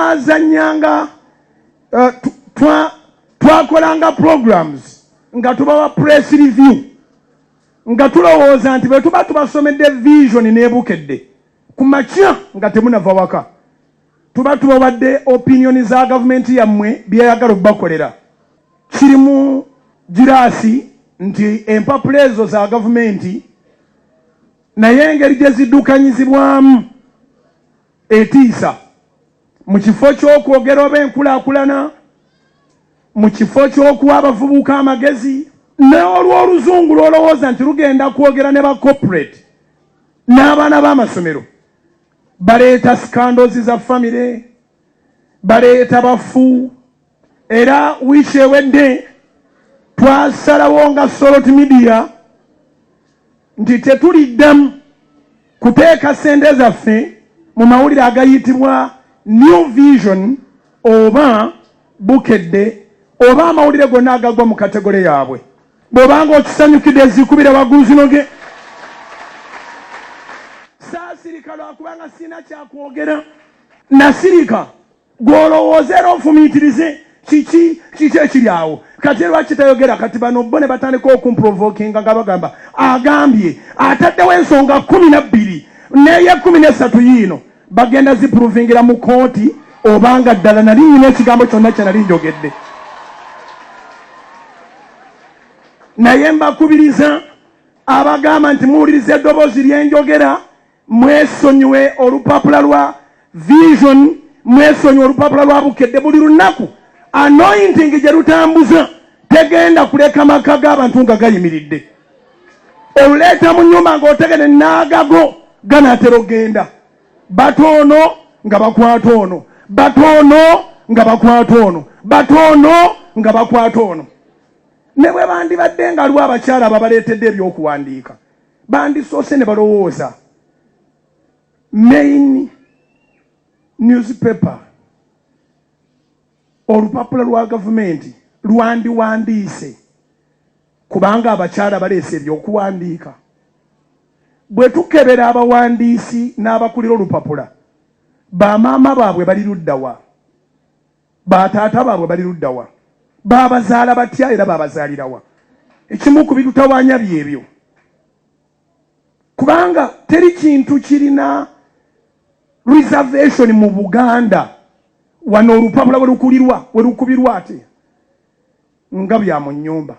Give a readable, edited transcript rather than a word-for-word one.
Twazanyanga, twakolanga programs nga tubawa press review, nga tulowooza nti bwe tuba tubasomedde Vision n'ebukedde ku makya nga temunava waka, tuba tubawadde opinion za gavumenti yammwe byeyagala obbakolera. Kiri mu giraasi nti empapula ezo za gavumenti, naye engeri gye ziddukanyizibwamu etiisa. Mu kifo ky'okwogera oba enkulaakulana, mu kifo ky'okuwa abavubuka amagezi, n'olw'oluzungu lw'olowooza nti lugenda kwogera ne ba corporate n'abaana b'amasomero, baleeta scandals za famire, baleeta bafu. Era wiiki ewedde twasalawo nga Salt Media nti tetuliddamu kuteeka sente zaffe mu mawulire agayitibwa New Vision oba Bukedde oba amawulire gonna agagwa mu category yaabwe. Bw'obanga okisanyukidde, ezikubira waggulu zinoge. Saasirika lwakubanga sirina kyakwogera, nasirika gw'olowooza era ofumiitirize kiki kiki ekiri awo. Kati lwaki tayogera? Kati bano bo ne batandika okumprovokinga nga bagamba agambye ataddewo ensonga 12 n'ey'e 13 yiino bagenda ziprovingira mu kooti obanga ddala nali nyina ekigambo kyonna kye nali njogedde. Naye mbakubiriza abagamba nti muwuliriza eddoboozi lyenjogera, mwesonyiwe olupapula lwa Vision, mwesonyiwe olupapula lwa Bukedde. Buli lunaku anointing gye lutambuza tegenda kuleka maka g'abantu nga gayimiridde. Oluleeta mu nyumba ng'otegene n'agago ganaatera ogenda batoono nga bakwata ono, batoono nga bakwata ono, batoono nga bakwata ono. Ne bwe bandibadde nga aliwo abakyala ababaleetedde ebyokuwandiika, bandisoose ne balowooza main newspaper, olupapula lwa gavumenti lwandiwandiise kubanga abakyala baleese ebyokuwandiika. Bwe tukebera abawandiisi n'abakulira olupapula, bamaama baabwe bali luddawa? Bataata baabwe bali luddawa? Babazaala batya era babazaalirawa? Ekimu ku bitutawaanya byebyo, kubanga teri kintu kirina reservation mu Buganda wano olupapula we lukulirwa, we lukubirwa, ate nga bya mu nnyumba.